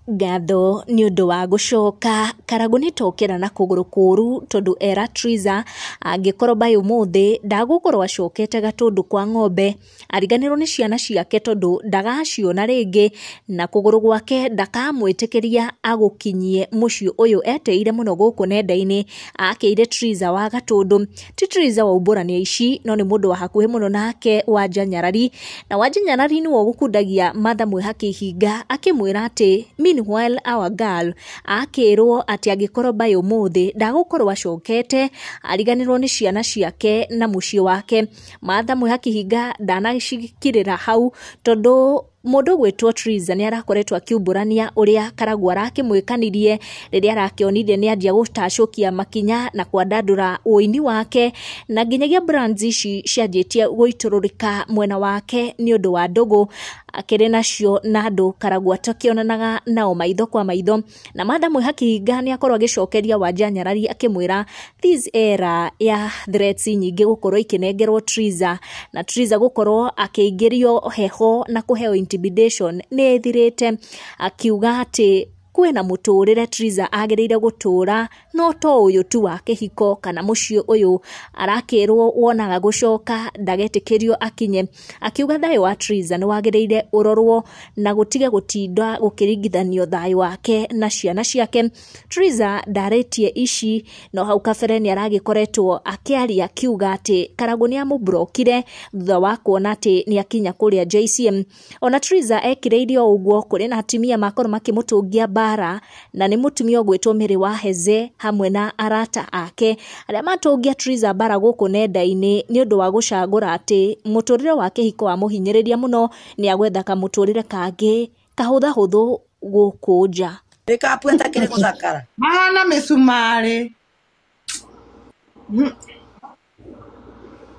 Ngatho nĩ ũndũ wa gũcoka. Karangũ nĩtokĩra na kũgũrũ kũru tondũ era Triza angĩkorwo by ũmũthĩ ndagũkorwo acokete Gatũndũ kwa ng'ombe, ariganĩrwo nĩ ciana ciake tondũ ndagaciona rĩngĩ na kũgũrũ gwake ndakamwĩtĩkĩria agũkinyie mũciĩ ũyũ eteire mũno gũkũ nenda-inĩ. Akĩire Triza wa Gatũndũ, ti Triza wa umbũrania ici no nĩ mũndũ wa hakuhĩ mũno nake Wanja Nyarari, na Wanja Nyarari nĩwe ũgũkundagia Martha Mwĩhaki ihinga akĩmwĩra atĩ meanwhile our girl akĩrwo atĩ angĩkorwo by ũmũthĩ ndagũkorwo acokete ariganĩrwo nĩ ciana ciake na mũciĩ wake. Martha Mwĩhaki Hinga ndanacikirĩra hau tondũ mũndũ ũgwĩtwo Triza nĩ arakoretwo akiumbũrania ũrĩa Karagũ arakĩmwĩkanirie rĩrĩa arakĩonire nĩ anjia gũtacũkia makinya na kwandandũra ũini wake, na nginyagia brands ici cianjĩtie gũitũrũrĩka mwena wake nĩ ũndũ wa ndũgũ akĩrĩ nacio na andũ Karagũ atakĩonanaga nao maitho kwa maitho. Na Martha Mwĩhaki Hinga nĩ akorwo agĩcokeria Wanja Nyarari akĩmwĩra this era ya threats nyingĩ gũkorwo ikĩnengerwo Triza na Triza gũkorwo akĩingĩrio heho na kũheo intimidation nĩ ĩthirĩte, akiuga atĩ kwĩna mũtũrĩre Triza agĩrĩire gũtũra no to ũyũ tu wa kĩhiko kana mũciĩ ũyũ arakĩrwo wonaga gũcoka ndagetĩkĩrio akinye. Akiuga thayũ wa Triza nĩ wagĩrĩire ũrorwo na gũtige gũtinda gũkĩringithanio thayũ wake na ciana ciake. Triza ndarĩtie ici no hau kabere nĩ aragĩkoretwo akĩaria akiuga atĩ Karangũ nĩ amũmburokire thutha wa kuona atĩ nĩ akinya kũrĩa JCM. Ona Triza ekĩrĩire o ũguo kũrĩ na atumia makorwo makĩmũtũngia mbara, na nĩ mũtumia ũgwĩtwo Mary wa Heze hamwe na arata ake arĩa matũngia Triza mbara gũkũ nenda-inĩ nĩ ũndũ wa gũcagũra atĩ mũtũrĩre wa kĩhiko wamũhinyĩrĩria mũno nĩ agwetha kamũtũrĩre kangĩ kahũthahũthũ gũkũ nja. Gĩkabu atakĩrĩ gũthakara. Mahana mĩcumarĩ.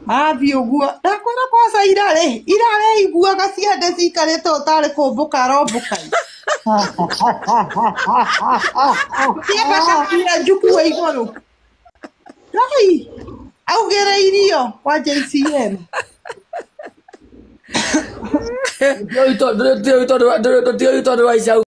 Mathiĩ ũguo ndakwĩra kwanza irarĩ irarĩ iguaga ciande cikarĩte ũũ tarĩ kũmbũka arombũka. Kĩenda kabira njukue igũrũ. Ngai augĩrĩirio kwa JCM. Tũtiũĩ tondũ wa icau.